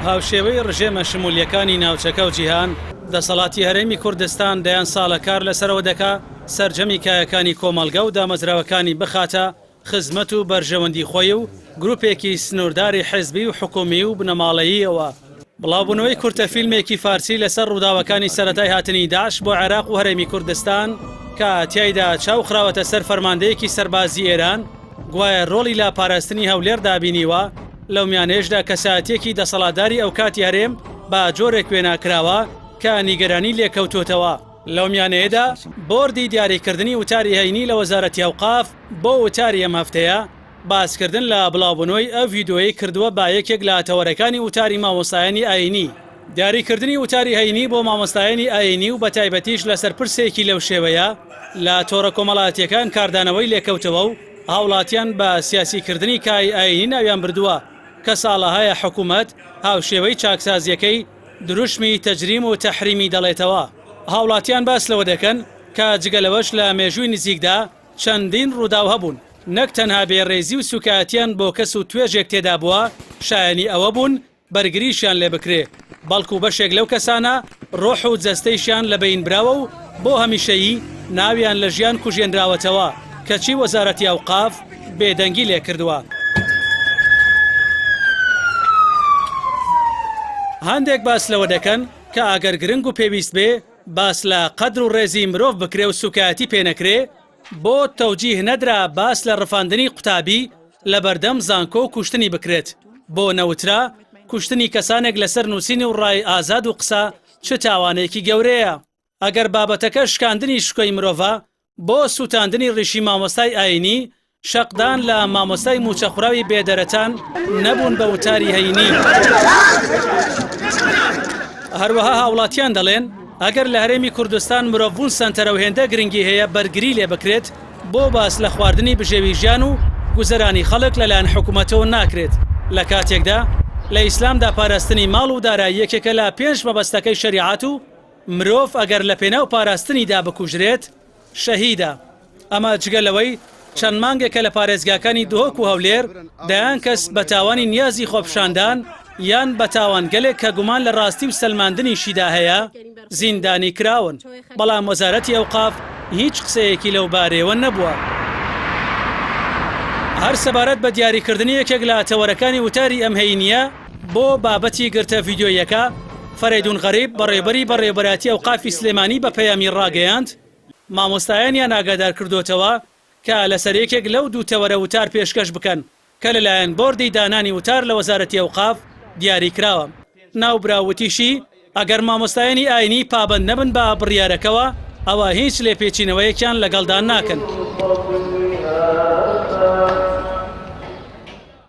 هاوشێوەی ڕژێمە شمولییەکانی ناوچەکە و جیهان، دەسەڵاتی هەرێمی کوردستان دەیان ساڵە کار لەسەرەوە دەکا سەرجەمی کایەکانی کۆمەڵگە و دامەزراوەکانی بخاتە خزمەت و بەرژەوەندی خۆی و گروپێکی سنورداری حزبی و حکومی و بنەماڵەییەوە. بڵاوبوونەوەی کورتە فیلمێکی فارسی لەسەر ڕووداوەکانی سەرەتای هاتنی داعش بۆ عێراق و هەرێمی کوردستان کە تیایدا چاو خراوەتە سەر فەرماندەیەکی سەربازی ئێران گوایە ڕۆڵی لە پاراستنی هەولێردا بینیوە، لەو میانەیەشدا کەسایەتییەکی دەسەڵاتداری ئەوکاتی هەرێم بە جۆرێک وێنا کراوە کە نیگەرانی لێکەوتۆتەوە. لەو میانەیەدا بۆردی دیاریکردنی وتاری هەینی لە وەزارەتی ئەوقاف بۆ وتاری ئەم هەفتەیە باسکردن لە بڵاوبوونەوەی ئەو ڤیدیۆیەی کردووە بە یەکێک لە تەوەرەکانی وتاری مامۆستایانی ئایینی. دیاریکردنی وتاری هەینی بۆ مامۆستایانی ئایینی و بەتایبەتیش لەسەر پرسێکی لەو شێوەیە لە تۆڕە کۆمەڵایەتییەکان کاردانەوەی لێکەوتەوە و هاوڵاتیان بە سیاسیکردنی کای ئایینی ناویان بردووە کە ساڵەهایە حکومەت هاوشێوەی چاکسازییەکەی دروشمی تەجریم و تەحریمی دەڵێتەوە. هاوڵاتیان باس لەوە دەکەن کە جگە لەوەش لە مێژووی نزیکدا چەندین ڕووداو هەبوون نەک تەنها بێڕێزی و سوکایەتیان بۆ کەس و توێژێک تێدا بووە شایەنی ئەوە بوون بەرگریشیان لێ بکرێ بەڵکو بەشێک لەو کەسانە ڕۆح و جەستەیشیان لە بەین براوە و بۆ هەمیشەیی ناویان لە ژیان کوژێنراوەتەوە کەچی وەزارەتی ئەوقاف بێدەنگی لێ کردووە. هەندێک باس لەوە دەکەن کە ئەگەر گرنگ و پێویست بێ باس لە قەدر و ڕێزی مرۆڤ بکرێ و سوکایەتی پێ نەکرێ، بۆ تەوجیه نەدرا باس لە ڕفاندنی قوتابی لەبەردەم زانکۆ و کوشتنی بکرێت، بۆ نەوترا کوشتنی کەسانێک لەسەر نووسینی و ڕای ئازاد و قسە چ تاوانێکی گەورەیە؟ ئەگەر بابەتەکە شکاندنی شکۆی مرۆڤە، بۆ سووتاندنی ڕیشی مامۆستای ئایینی، شەقدان لە مامۆستای مووچەخوراوی بێدەرەتان نەبوون بە وتاری هەینی. هەروەها هاوڵاتیان دەڵێن، ئەگەر لە هەرێمی کوردستان مرۆڤبوون سەنتەرە و هێندە گرنگی هەیە بەرگری لێ بکرێت، بۆ باس لە خواردنی بژێوی ژیان و گوزەرانی خەڵک لەلایەن حکومەتەوە ناکرێت، لە کاتێکدا لە ئیسلامدا پاراستنی ماڵ و دارایی یەکێکە لە پێنج مەبەستەکەی شەریعەت و مرۆڤ ئەگەر لە پێناو پاراستنیدا بکوژرێت شەهیدە، ئەمە جگە لەوەی چەند مانگێکە لە پارێزگاکانی دهۆک و هەولێر دەیان کەس بە تاوانی نیازی خۆپیشاندان یان بە تاوانگەلێک کە گومان لە ڕاستی و سەلماندنیشیدا هەیە زیندانی کراون، بەڵام وەزارەتی ئەوقاف هیچ قسەیەکی لەو بارەیەوە نەبووە. هەر سەبارەت بە دیاریکردنی یەکێک لە تەوەرەکانی وتاری ئەم هەینییە بۆ بابەتی گرتە ڤیدیۆییەکە، فەرەیدون غەریب بەڕێوبەری بەڕێوەبەرایەتی ئەوقافی سلێمانی بە پەیامی ڕاگەیاند، مامۆستایانیان ئاگادارکردۆتەوە کە لەسەر یەکێک لەو دوو تەوەرە وتار پێشکەش بکەن کە لەلایەن بۆردی دانانی وتار لە وەزارەتی ئەوقاف دیاری کراوە. ناوبراو وتیشی، ئەگەر مامۆستایانی ئاینی پابەند نەبن بە بڕیارەکەوە، ئەوا هیچ لێپێچینەوەیەکیان لەگەڵدا ناکەن.